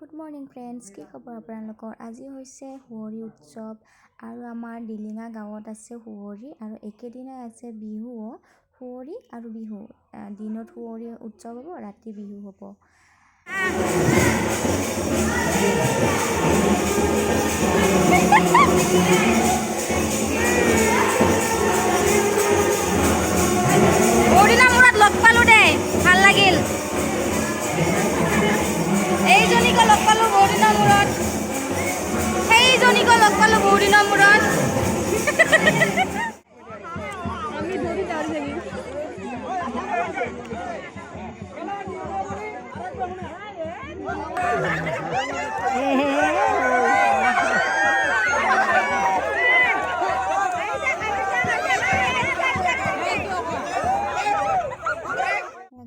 Good morning friends, কি খবৰ আপোনালোকৰ? আজি হৈছে সুঁৱৰি উৎসৱ আৰু আমাৰ দিলিঙা গাঁৱত আছে সুঁৱৰি আৰু একেদিনাই আছে বিহুও। সুঁৱৰি আৰু বিহু, দিনত সুঁৱৰি উৎসৱ হ'ব, ৰাতি বিহু হ'ব। বহুদিনৰ মূৰত লগ পালোঁ দেই, ভাল লাগিল। এইজনীকো লগ পালোঁ বহুদিনৰ মূৰত, সেইজনীকো লগ পালোঁ বহুদিনৰ মূৰত।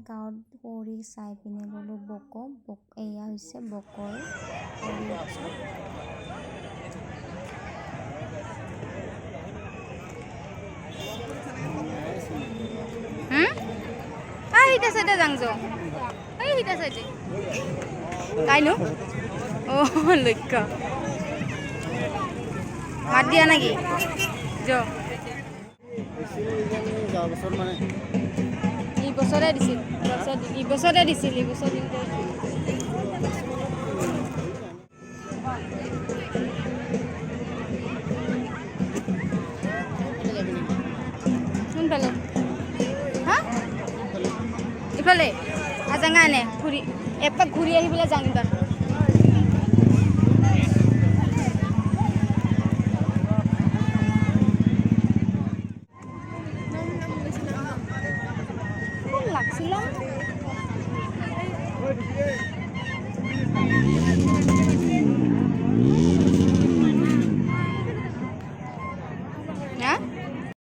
গাঁৱত সুঁৱৰি চাই পিনে গ'লোঁ বক বক। এয়া হৈছে বকৰ সুঁৱৰি উৎসৱ। সিটা চাইডে যাং য, এই সিটা চাইডে কাইনো। অ' লক্ষ্য মাত দিয়া নেকি য। এই বছৰে দিছিল, এই বছৰে দিছিল, এই বছৰ দিওঁতে। কোনফালে? হা, ইফালে আজাঙা এনে ঘূৰি এপাক ঘূৰি আহি পেলাই যাং এইবাৰ।